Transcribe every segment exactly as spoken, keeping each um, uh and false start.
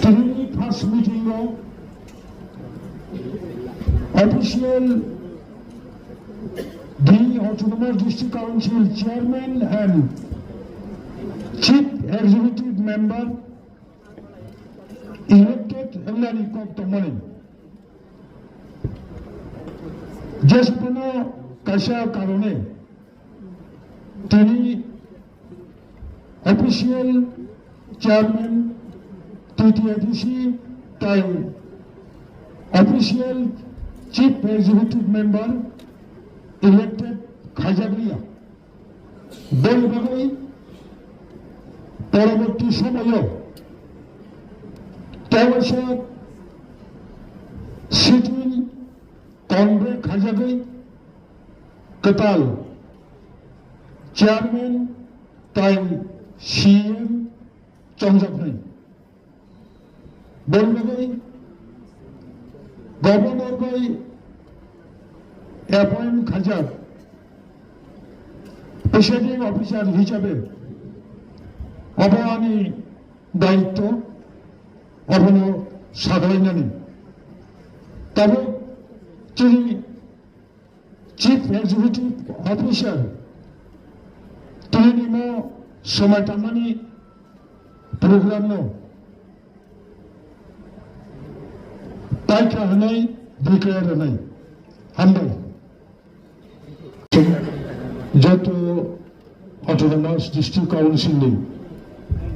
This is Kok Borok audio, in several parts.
Tini first meeting o official the Autonomous District Council Chairman and Chief Executive Member elected wngmani kok tongmani. Jesupano kaisa karone tini official chairman T T A D C tai official chief executive member elected khaijakliya. Boni bagwi poroborti somoyo tewaisa sitting convene khaijagwi kwtal chairman tai C M chongjaknai. Boni bagwi governor bai appoint khaijak presiding officer hisabe obo ani daitto, obono saglainani. Tabuk chini Chief Executive Officer tini nimo somai tangmani program no taikha hwnwi declare rwnai. Hambai. Joto Autonomous District Council ni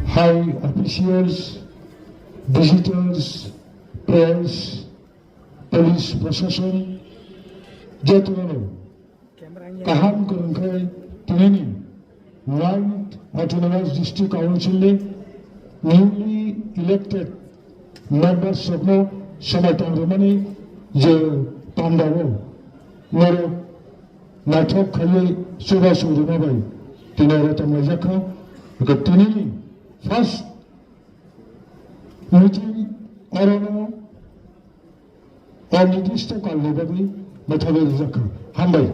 high officials, visitors, press, police, proshashan, jotono kaham kwrwng khe tinini ninth Autonomous District Council ni newly elected members rokno somai tong rwmani je pandao norok naithok khaiwi chubachu rwma bai tini oro tonglaijak kha. Hwnkhe tinini first meeting orono Onirdisto kalni bagwi mwthagwi rijak kha. Hambai.